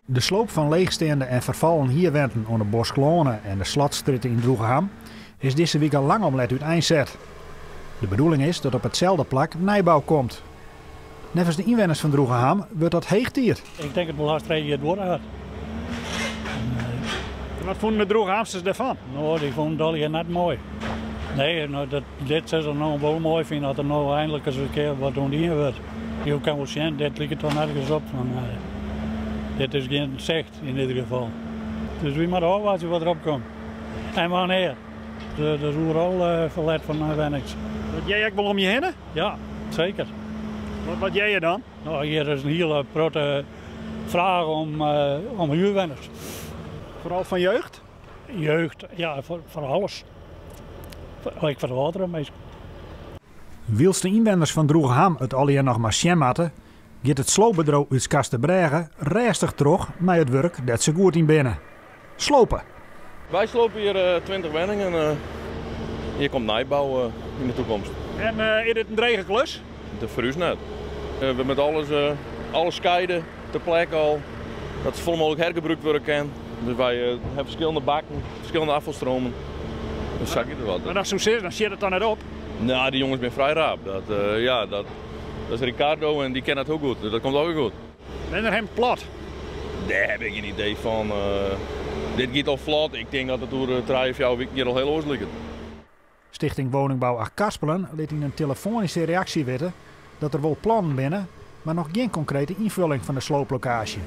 De sloop fan leechsteande en ferfallen hierwenten oan de Boskloane en de Slotstrjitte yn Droegeham is dizze wike lang om let úteinset. De bedoeling is dat op itselde plak nijbou komt. Neffens de ynwenners fan Droegeham wurdt dat heech tiid. Ik tink it wol hast 3 jier duorre hat. En wat fûnen de Droegehamsters dêrfan? No, dy fûnen it allegear net moai. Nee, no, dat, dit sille se no wol moai fine as der no einlik ris in kear wat oan dien wurdt. Jo kinne wol sjen, dit liket toch nergens op. Fan, dit is gjin sicht yn ieder gefal. Dus wy moatte ôfwachtsje wat derop komt. En wannear. Der is oeral ferlet fan wennings. Dat hear je ek wol om je hinne? Ja, seker. Wat hear je dan? No, hjir is in hiele protte fraach om huurwenners. Foaral fan jeugd? Jeugd, ja, foar alles. Ek foar de âldere minsken. Wylst de ynwenners fan Droegeham it allegear noch mar sjen moatte, giet it sloopbedriuw út Skarsterbrêge rêstich troch mei it wurk dêr't se goed yn binne. Slope. Wy slope hjir 20 wenningen. Hjir komt nijbou yn de toekomst. En is dit in drege klus? De foar ús net. We moatte alles skeide ter plekke al, dat safolle mooglik hergebrûkt wurde kin. Dus wy hawwe ferskillende bakken, ferskillende ôffalstromen. Dus sa giet it wat. Mar dan soe sizze, dan sjit it dan net op? Nou, dy jonges binne frij raap. Dat, ja, dat is Ricardo en dy ken dat hiel goed. Dus dat komt allegear goed. Wannear him plat? Dêr ha ik gjin idee fan. Dit giet al flot. Ik tink dat it oer 3, 4 wiken hjir al hiel oars liket. Stichting Woningbouw Achtkarspelen lit yn in telefoanyske reaksje witte dat der wol plannen binne, mar noch gjin konkrete ynfolling fan de slooplokaasje.